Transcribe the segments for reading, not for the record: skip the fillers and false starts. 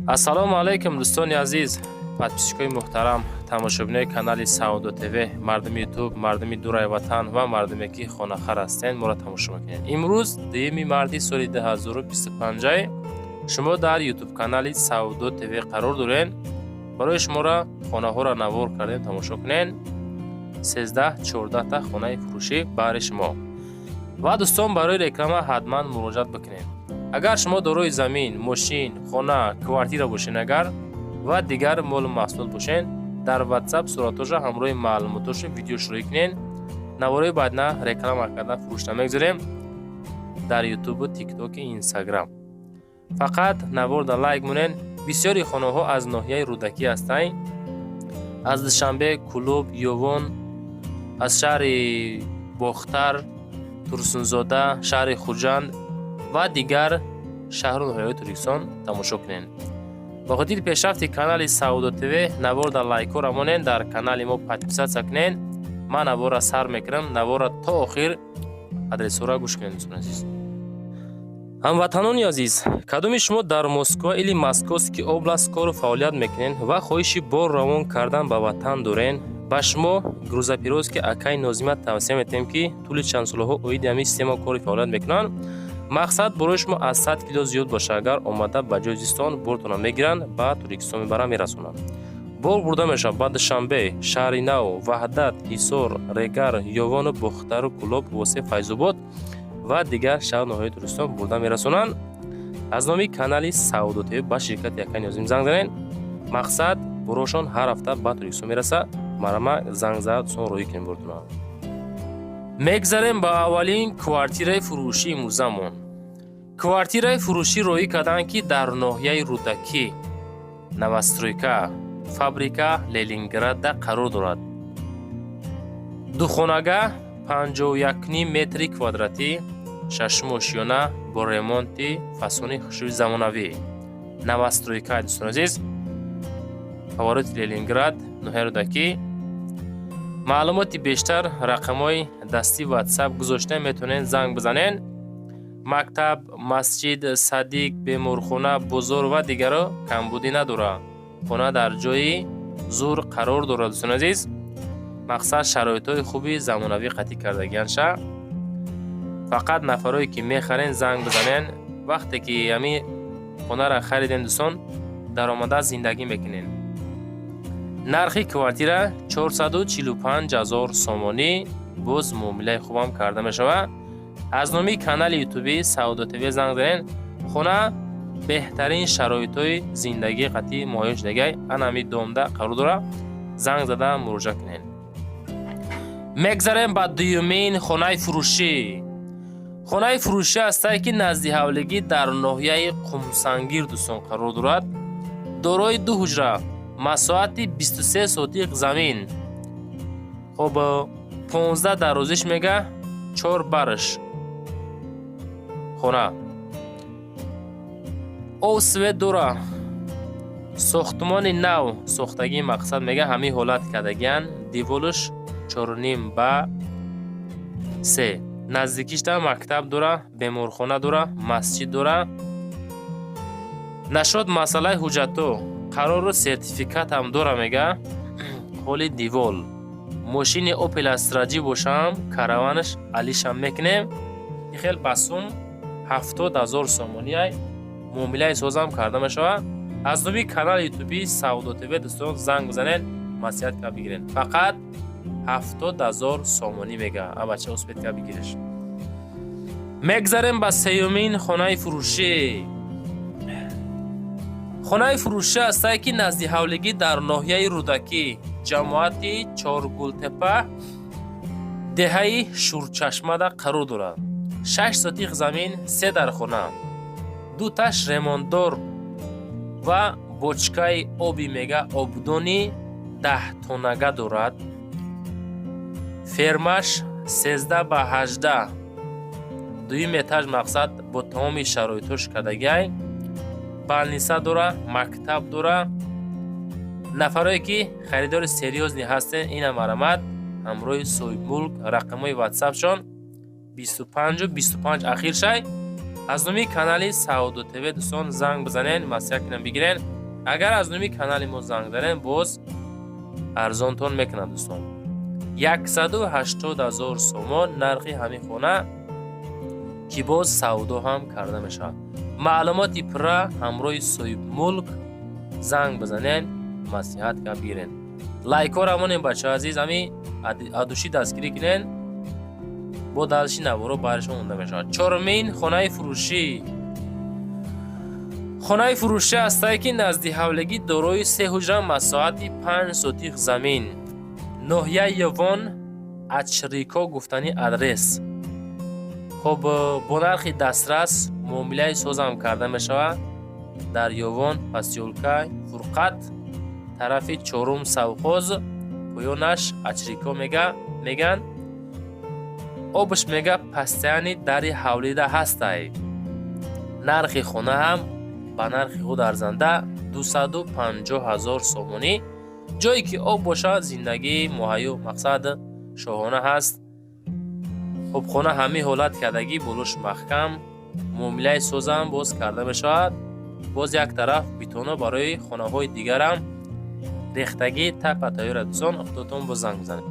Ассалому алайкум, дӯстони азиз, подписчикои муҳтарам, тамошобинои канали Савдо ТВ, мардуми Ютуб, мардуми дурай ватан ва мардуме, ки хонахар ҳастен, моро тамошо мекунед. Имрӯз 2 марти соли 2025 шумо дар Ютуб канали Савдо ТВ қарор доред. Барои шуморо хонаҳоро навор кардем, тамошо кунед. 13 14та хонаи фурӯшӣ баҳри шумо. Ва дӯстон, барои реклама ҳатман муроҷиат бикунед. Агар шумо дорои замин, мошин, хона, квартира бошед агар ва дигар молу маҳсулот бошед, дар WhatsApp суратоша ҳамроҳи маълумотоша видео шурӯъ кунед. Наворои баъдна реклама карда фурӯшта мегузорем дар Ютубу, Тиктоки, Инстаграм. Фақат наворда лайк монед. Бисёри хонаҳо аз ноҳияи Рӯдакӣ ҳастанд, аз Душанбе, Кӯлоб, Ёвон, аз шаҳри Бохтар, Турсунзода, шаҳри Хуҷанд ва дигар шаҳру ноҳияҳои Тоҷикистон тамошо кунед. Ба хотири пешрафти канали Савдо ТВ наворда лайкҳоро монед, дар канали мо подписаться кунед. Ман наворро сар мекунам, наворро то охир, адресҳоро гӯш кунед. Дӯстони азиз, ҳамватанони азиз, кадоми шумо дар Москва или Московский область кору фаъолият мекунед ва хоҳиши бор равон кардан ба ватан доред, ба шумо грузоперевозки акаи Нозима тавсия метиҳем, ки тӯли чанд солаҳо оиди ҳамин система кори фаъолият мекунанд. Мақсад, борои шумо аз 100 кило зиёд боша агар, омада ба ҷои зистон бортона мегиранд, ба Тоҷикистон мебаранд, мерасонанд. Бор бурда мешавад ба Душанбе, Шаҳри Нав, Ваҳдат, Ҳисор, Регар, Ёвону Бохтару Кӯлоб, Восе, Файзобод ва дигар шаҳру ноҳияҳои Тоҷикистон бурда мерасонанд. Аз номи канали Савдо ТВ ба ширкати акаи Нозим занг занед. Мақсад, борошон ҳар ҳафта ба Тоҷикистон мерасад. Марама занг зада, дӯстон, роҳӣ кунем бортона. Мегзарем ба аввалин квартираи фурӯшии имрӯзамон. Квартираи фурӯшӣ роҳӣ карданд, ки дар ноҳияи Рӯдакӣ, новостройка, фабрика Ленинграда қарор дорад. Духонага, 51,5 метри квадратӣ, шашум ошёна, бо ремонти фасони хушрӯи замонавӣ. Новостройка, дӯстони азиз, повороти Ленинград, ноҳияи Рӯдакӣ. Маълумоти бештар рақамҳои дастии WhatsApp гузошта, метавонед занг бизанед. Мактаб, масҷид, садик, беморхона, бозор ва дигарро камбудӣ надорад. Хона дар ҷои зур қарор дорад, дӯстони азиз. Мақсад, шароитҳои хуби замонавӣ қатъӣ кардагианша. Фақат нафарое ки мехарен, занг бизанен. Вақте ки ҳамин хонаро харидем, дӯстон, даромада зиндагӣ мекунем. Нархи квартира 445 ҳазор сомонӣ, боз муомилаи хубам карда мешавад. Аз номи канали ютуби Савдо ТВ занг занед. Хона беҳтарин шароитҳои зиндагии қатъӣ муҳайё шудагай, ана ҳамин домда қарор дорад. Занг зада муроҷиат кунед. Мегзарем ба дуюмин хонаи фурӯшӣ. Хонаи фурӯшӣ ҳастае, ки назди ҳавлигӣ дар ноҳияи Қумсангир, дӯстон, қарор дорад. Дорои ду ҳуҷра, масоҳати 23 сотиқ замин. Хоб, 15 дарозиш мега, чор барш хона. Об, свет дора. Сохтмони нав сохтагии, мақсад мега, ҳамин ҳолат кардагиян. Деволаш 4,5 ба 3. Наздикишда мактаб дора, беморхона дора, масҷид дора. Нашод масъалаи ҳуҷҷатҳо, қарору сертификатам дора мега. Ҳоли девол мошини Опел Астра Ҷи бошам, караванаш алишам мекунем. Хел ба сум 70 000 сомонӣ, муомилаи созам карда мешавад. Аз номи канали ютуби Савдо ТВ, дӯстон, занг бизанед, маслиҳат ка бигиред. Фақат 70 000 сомонӣ мега, абача успеть ка бигиреш. Мегзарем ба сеюмин хонаи фурӯшӣ. Хонаи фурӯшӣ ҳастае, ки назди ҳавлигӣ дар ноҳияи Рӯдакӣ, ҷамоати Чоргултепа, деҳаи Шурчашмада қарор дорад. 6 сотих замин, се дархона, дуташ ремонтдор ва бочкаи оби мега, обдони 10 тоннага дорад. Фермаш 13 ба 18, дуюм этаж. Мақсад, бо тамоми шароитҳош кардагиай. Больница дора, мактаб дора. Нафарое ки харидори серьёзный ҳастен, ина марамат ҳамроҳи соҳибмулк, рақамҳои ватсапшон 25-у 25 ахир шай. Аз номи канали Савдо ТВ, дӯстон, занг бизанен, маслиҳат кунем, бигирен. Агар аз номи канали мо занг занен, боз арзонтон мекунад, дӯстон. 180 000 сомон нархи ҳамин хона, ки боз савдо ҳам карда мешавад. Маълумоти пурра ҳамроҳи соҳибмулк занг бизанен, маслиҳат ка бигирен. Лайкҳоро монем, бачаҳо азиз, ҳами адушӣ дастгирӣ кунен, бо дальше наворо баршон монда мешавад. Чорумин хонаи фурӯшӣ. Хонаи фурӯшӣ ҳастае, ки назди ҳавлигӣ, дорои се ҳуҷра, масоҳати 5 сотих замин, ноҳияи Ёвон, Ачрико гуфтани адрес. Хоб, бо нархи дастрас муомилаи созам карда мешавад. Дар Ёвон, посёлкаи Фурқат, тарафи чорум совхоз, поёнаш Ачрико меган. Обш, мега, постоянно дари ҳавлида ҳастай. Нархи хона ҳам ба нархи худ арзанда, 250 000 сомонӣ. Ҷое ки об бошад, зиндагии муҳайё, мақсад шоҳона ҳаст. Хуб, хона ҳамин ҳолат кардагӣ, болош маҳкам, муомилаи созам боз карда мешавад. Боз як тараф бетоно барои хонаҳои дигарам рехтагӣ тапа тайёра. Дӯстон, худотон боз занг бизанед.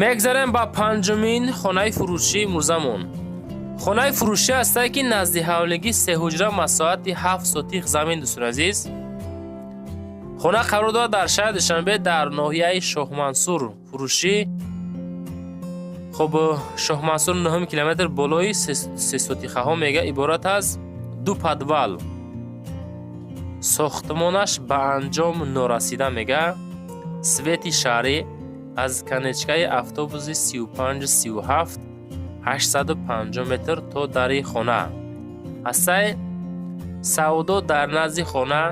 Мегзарем ба панҷумин хонаи фурӯшии мурзамон. Хонаи фурӯшӣ ҳастае, ки назди ҳавлигӣ, сеҳуҷра, масоҳати 7 сотих замин. Дӯстони азиз, хона қарор дорад дар шаҳри Душанбе, дар ноҳияи Шоҳмансур. Фурӯшӣ, хуб, Шоҳмансур, нуҳум километр, болои сесотихаҳо, мега, иборат аз ду подвал, сохтмонаш ба анҷом норасида, мега, свети шаҳрӣ, аз конечкаи автобуси 35-37 850 метр то дари хона ҳастай. Савдо дар назди хона.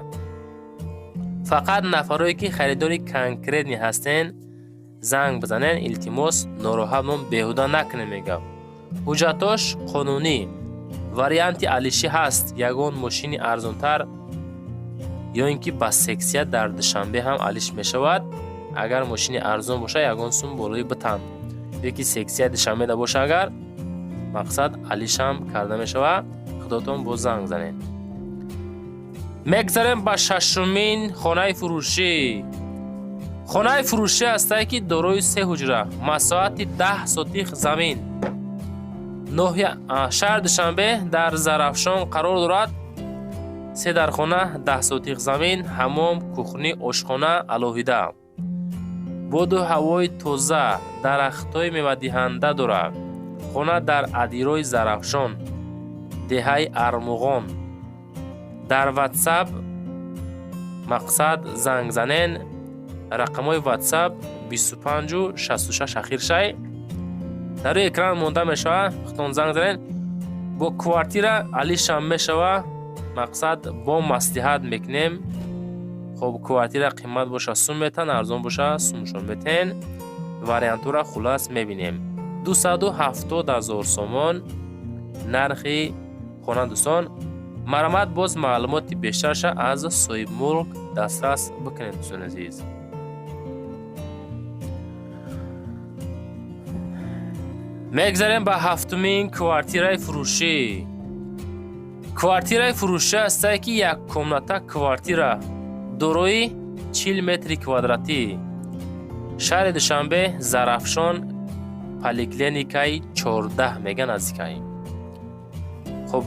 Фақат нафарое ки харидори конкретный ҳастен, занг бизанен, илтимос, нороҳатмон беҳуда накунем, мега. Ҳуҷҷатош қонунӣ, варианти алишӣ ҳаст, ягон мошини арзонтар ё ин ки ба сексия дар Душанбе ҳам алиш мешавад. Агар мошини арзон боша, ягон сум болои битан, ё ки сексия Душанбеда боша, агар мақсад алишам карда мешавад. Худотон боз занг занед. Мегзарем ба шашумин хонаи фурӯшӣ. Хонаи фурӯшӣ ҳастае, ки дорои се ҳуҷра, масоҳати 10 сотих замин, ноҳия шаҳри Душанбе, дар Зарафшон қарор дорад. Се дархона, 10 сотих замин, ҳамом, кухня, ошхона алоҳида, боду ҳавои тоза, дарахтҳои мевадиҳанда дорад. Хона дар адирои Зарафшон, деҳаи Армуғон. Дар Ватсап, мақсад, занг занен. Рақамҳои Ватсап 25-66 ахиршай дар рӯи экран монда мешавад. Худтон занг занед. Бо квартира алишам мешава, мақсад бо маслиҳат мекунем. Хоб, квартира қимат боша, сум метан, арзон боша, сумшон метен. Вариантҳоро хулас мебинем. 270 000 сомон нархи хона. Дӯстон, марҳамат, боз маълумоти бештарша аз соҳибмулк дастрас бикунед, дӯстони азиз. Мегзарем ба ҳафтумин квартираи фурӯшӣ. Квартираи фурӯшӣ ҳастае, ки як комната квартира, дорои 40 метри квадратӣ, шаҳри Душанбе, Зарафшон, поликлиникаи 14 мега наздикаи. Хуб,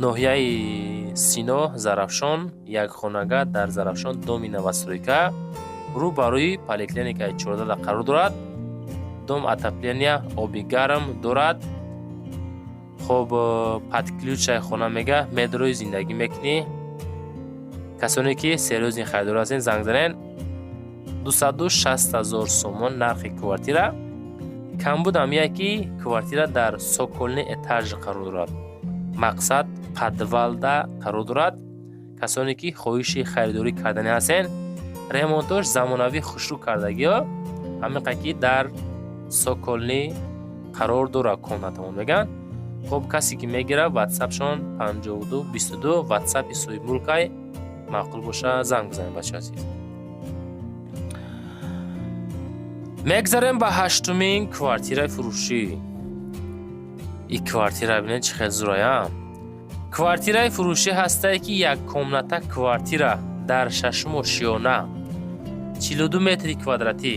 ноҳияи Сино, Зарафшон, як хонага дар Зарафшон, доми новостройка, рӯ ба рӯи поликлиникаи 14 қарор дорад. Дом отопления, оби гарм дорад. Хуб, под ключ ай хона, мега, медрои зиндагӣ мекунӣ. Касоне ки серьёзный харидор ҳастен, занг занен. 260 000 сомон нархи квартира. Камбудам як ки квартира дар цокольный этаж қарор дорад, мақсад подвалда қарор дорад. Касоне ки хоҳиши харидорӣ кардани ҳастен, ремонтош замонавӣ, хушрӯ кардагиё, ҳамиқа ки дар цокольный қарор дорад комнатамон, мегӯянд. Хоб, касе ки мегирад, ватсапшон 52 22, ватсапи соҳибмулкай. Маъқул боша, занг бизанед, бачаи азиз. Мегзарем ба ҳаштумин квартираи фурӯшӣ. И квартира бинед, чӣ хел зурая. Квартираи фурӯшӣ ҳастае, ки яккомната квартира дар шашум ошиёна, 42 метри квадратӣ,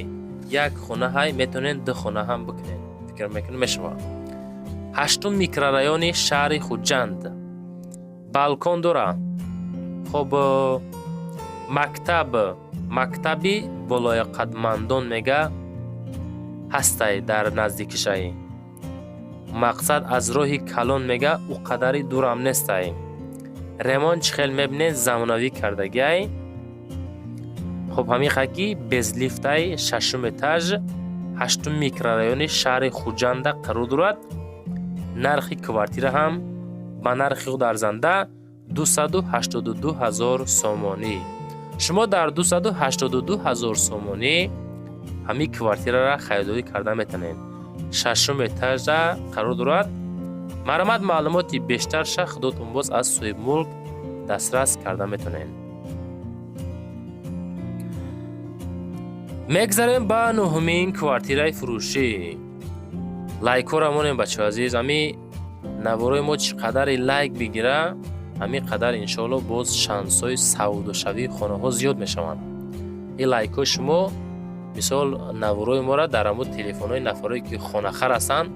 як хона ҳай, метавонед ду хона ҳам бикунед, фикр мекунем, мешавад. Ҳаштум микрорайони шаҳри Хуҷанд, балкон дора. Хоб, мактаб, мактаби болояқадмандон мега ҳастай дар наздикишай. Мақсад, аз роҳи калон мега ӯ қадари дурам нестай. Ремонт чӣ хел мебинед, замонавӣ кардагиай. Хоб, ҳамин ки без лифтай, шашум этаж, ҳаштум микрорайони шаҳри Хуҷанда қарор дорад. Нархи квартира ҳам ба нархи худ арзанда, 282 ҳазор сомонӣ. Шумо дар 282 ҳазор сомонӣ ҳамин квартираро харидорӣ карда метавонед. Шашум этажа қарор дорад. Марҳамат, маълумоти бештарша худотон боз аз соҳибмулк дастрас карда метавонед. Мегзарем ба нуҳумин квартираи фурӯшӣ. Лайкҳоро монем, бачаҳо азиз. Ҳами наворои мо чӣ қадаре лайк бигира, ҳамин қадар, иншоалло, боз шансҳои савдошавии хонаҳо зиёд мешаванд. Ин лайкҳои шумо, мисол, наворои моро дар ҳамун телефонҳои нафарое ки хонахар ҳастанд,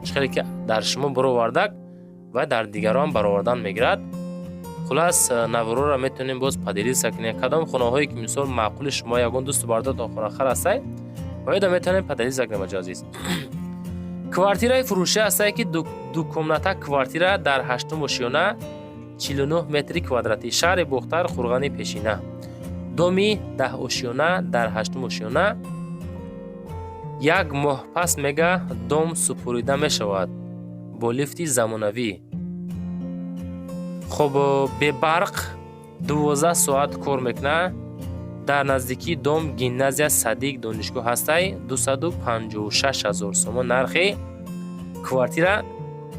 чӣ хеле ки дар шумо баровардак ва дар дигарон баровардан мегирад. Хулас, навороро метавонем боз поделиться кунем. Кадом хонаҳое ки, мисол, маъқули шумо, ягон дӯсту бардортон хонахар ҳастай, бояда метавонем поделиться кунем, бачаҳо азиз. Квартираи фурӯшӣ ҳастае, ки дукомната квартира дар ҳаштум ошиёна, 49 метри квадратӣ, шаҳри Бохтар, Қурғани Пешина, доми 10 ошиёна дар ҳаштум ошиёна. Як моҳ пас мега дом супорида мешавад бо лифти замонавӣ. Хоб, бебарқ 12 соат кор мекунад. Дар наздикии дом гимназия, садик, донишгоҳ ҳастай. 256 ҳазор сомон нархи квартира.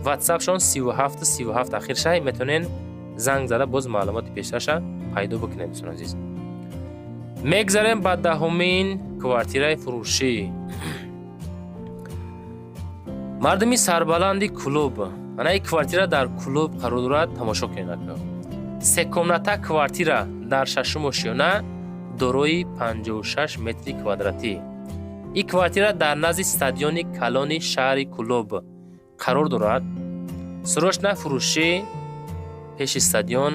Ватсапшон 37 37 ахир шай, метавонед занг зада, боз маълумоти бештарша пайдо бикунед, дӯстони азиз. Мегзарем ба даҳумин квартираи фурӯшӣ. Мардуми сарбаланди Кулоб, ана ин квартира дар Кулоб қарор дорад. Тамошо кунед, ака. Секомната квартира дар шашум ошиёна, дорои 56 метри квадратӣ. Ин квартира дар назди стадиони калони шаҳри Кулоб қарор дорад. Срочно фурӯшӣ, пеши стадион,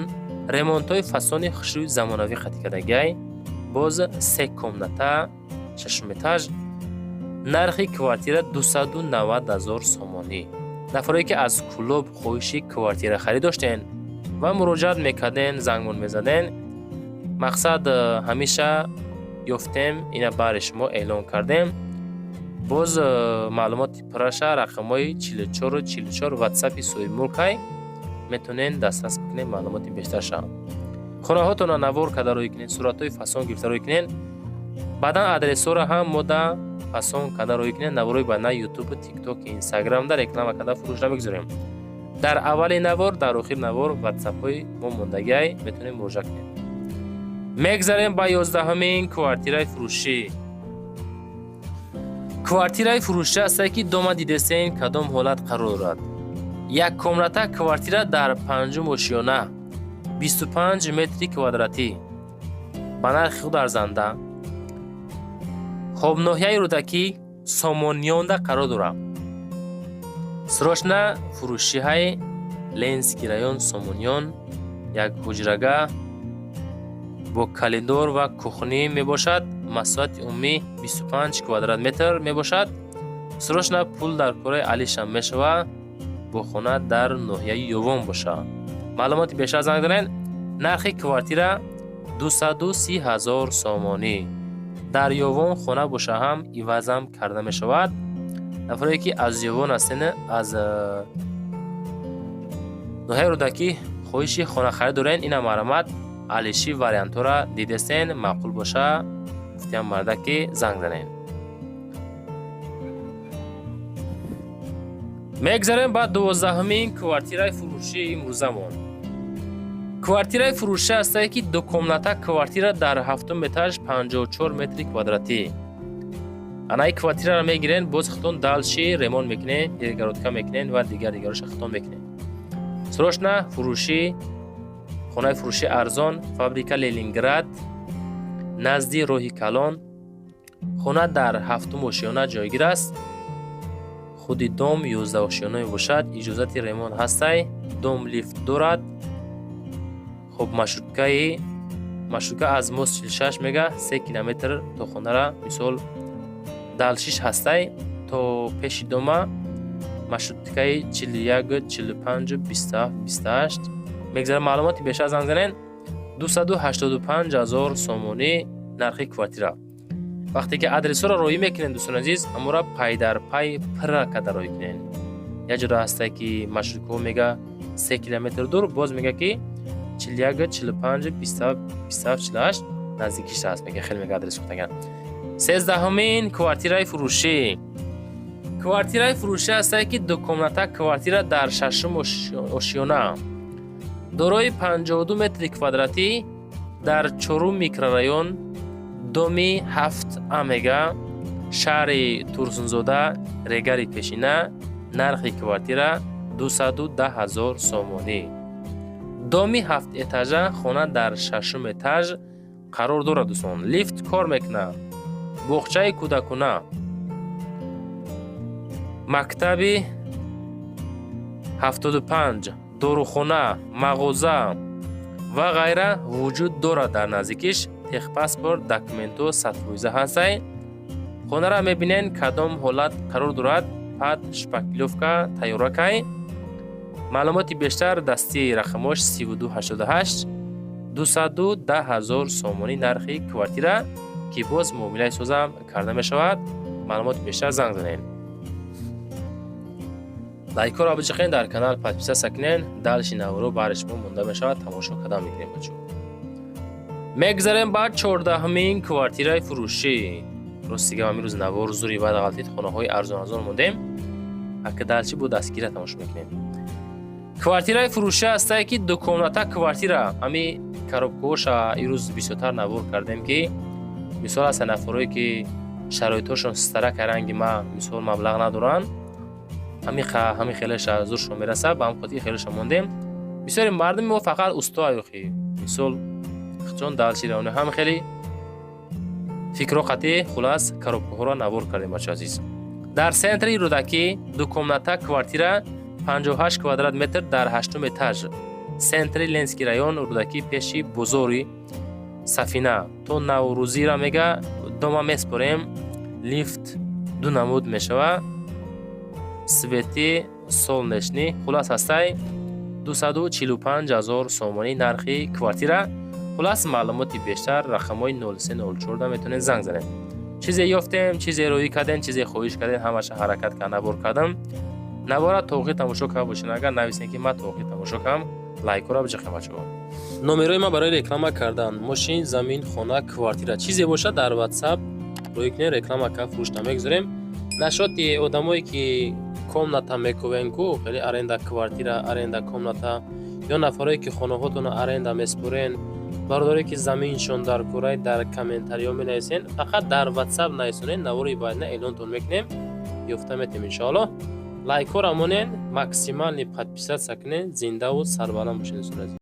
ремонтҳои фасони хушрӯи замонавӣ хатӣ кардагиай. Боз се комната, шашум этаж, нархи квартира 290 ҳазор сомонӣ. Нафаре ки аз Кулоб хоҳиши квартирахарӣ доштен ва муроҷиат мекарден, зангмон мезаден, мақсад, ҳамеша ёфтем, ина баҳри шумо эълон кардем. Боз маълумоти пурраша рақамҳои 44 44, ватсапи соҳибмулкай, метавонед дастрас бикунед маълумоти бештарша. Хонаҳотонро навор карда рӯй кунед, суратҳои фасон гирифта рӯй кунед, баъдан адресҳоро ҳам мода фасон карда рӯй кунед. Наворои баъдна Ютубу, Тикток, Инстаграмда реклама карда фурӯш намегузорем. Дар аввали навор, дар охири навор ватсапҳои мо мондагиай, метавонед муроҷиат кунед. Мегзарем ба 11-умин квартираи фурӯшӣ. Квартираи фурӯшӣ ҳастае, ки дома дидесен, кадом ҳолат қарор дорад. Як комната квартира дар панҷум ошиёна, 25 метри квадратӣ, ба нархи худ арзанда. Хоб, ноҳияи Рӯдакӣ, Сомониёнда қарор дорад. Срочно фурӯшиҳаи, Ленинский район, Сомониён, як ҳуҷрага бо коридор ва кухня мебошад. Масоҳати умумӣ 25 квадрат метр мебошад. Срочно пул дар кораи алишам мешавад. Бо хона дар ноҳияи Ёвон бошад. Маълумоти бештар занг занед. Нархи квартира 230 ҳазор сомонӣ. Дар Ёвон хона боша ҳам ивазам карда мешавад. Нафаре ки аз Ёвон ҳастен, аз ноҳияи Рӯдакӣ хоҳиши хонахарид дорен, ина марҳамат, алиши вариантҳоро дидесен, маъқул боша, гуфтиам марда ки занг занед. Мегзарем ба 12-умин квартираи фурӯшии имрӯзамон. Квартираи фурӯшӣ ҳастае, ки двухкомната квартира дар ҳафтум этаж, 54 метри квадратӣ. Анаи квартираро мегирен, боз худтон дальше ремонт мекунен, перегородка мекунен ва дигар дигароша худтон мекунен. Срочно фурӯшӣ, хонаи фурӯши арзон, фабрика Ленинград, назди роҳи калон. Хона дар ҳафтум ошёна ҷойгир аст. Худи дом 11 ошёна мебошад. Иҷозати ремонт ҳастай, дом лифт дорад. Хуб, маршрутка аз мост 46 мега 3 километр то хонара. Мисол, дальше ш ҳастай, то пеши дома маршруткаи 41, 45, 27, 28 мегзарад. Маълумоти бештар занг занед. 285 ҳазор сомонӣ нархи квартира. Вақте ки адресҳоро роҳӣ мекунед, дӯстони азиз, ҳамора пай дар пай пурра карда роҳӣ кунед. Як ҷода ҳастае, ки маршруткаҳо мега 3 километр дур, боз мега, ки 41, 45, 27, 27, 48 наздикиш аст, мега. Хеле мега адрес гуфтаган. 13-умин квартираи фурӯшӣ. Квартираи фурӯшӣ ҳастае, ки двухкомната квартира дар шашум ошёна, дорои 52 метри квадратӣ, дар чорум микрорайон, доми 7 а мега, шаҳри Турсунзода, Регари пешина. Нархи квартира 210 ҳазор сомонӣ. Доми ҳафт этажа, хона дар шашум этаж қарор дорад, дӯстон. Лифт кор мекунад, боғчаи кӯдакона, мактаби 75, дорухона, мағоза ва ғайра вуҷуд дорад дар наздикиш. Техпаспорт, документҳо 100% ҳастай. Хонаро мебинен, кадом ҳолат қарор дорад, под шпаклёвка тайёракай. Маълумоти бештар дастии рақамош 3288. 210 ҳазор сомонӣ нархи квартира, ки боз муомилаи созам карда мешавад. Маълумоти бештар занг занед. Лайкҳоро биҷиқен, дар канал подписаться кунен. Дальше наворо баҳри шумо монда мешавад, тамошо карда мекунем, бачо. Мегзарем ба 14-умин квартираи фурӯшӣ. Рости гап, амирӯз навор зури баъд ғалтид, хонаҳои арзон арзон мондем. Ака дальше бо дастгира тамошо мекунем. Квартираи фурӯшӣ ҳастае, ки двухкомната квартира. Ҳами коробкаҳоша ирӯз бисёртар навор кардем, ки мисол ҳастанд нафарое, ки шароитҳошон старака, ранги ма, мисол, маблағ надоранд, ҳами хелеша зуршон мерасад, ба ҳам хотир хелеша мондем. Бисёри мардуми мо фақат усто аюхи, мисол, чон дальше равоне, ҳам хеле фикро қатъӣ. Хулас, коробкаҳоро навор кардем, бачо азиз. Дар центри Рӯдакӣ двухкомната квартира, 58 квадрат метр, дар ҳаштум этаж, центри Ленинский район, Рӯдакӣ, пеши бозори Сафина. То Наврӯзира мега дома меспорем. Лифт ду намуд мешава, свети солнечный. Хулас, ҳастай 245 ҳазор сомонӣ нархи квартира. Хулас, маълумоти бештар рақамҳои 0304 метавонед занг занед. Чизе ёфтем, чизе роҳӣ кардем, чизе хоҳиш кардем, ҳамаша ҳаракат кард, навор кардам. Навора то охир тамошо карда бошед. Агар нависем, ки ман то охир тамошо кардам, лайкҳоро биҷиқем, бачаҳо. Номерои ман барои реклама кардан мошин, замин, хона, квартира, чизе бошад, дар Ватсап роҳӣ кунед, реклама кард, фурӯш намегузорем. Нашоти одамое, ки комната мекувен ку, хеле аренда квартира, аренда комната, ё нафарое, ки хонаҳотонро аренда меспорен, бародаре, ки заминшон дар курай, дар комментариҳо менависен. Фақат дар Ватсап нависонед, навори баъдина эълонтон мекунем, ёфта метем, иншоаллоҳ. Лайкҳоро монен, максимальный подписаться кунед. Зиндаву сарбаланд бошед, дӯстони азиз.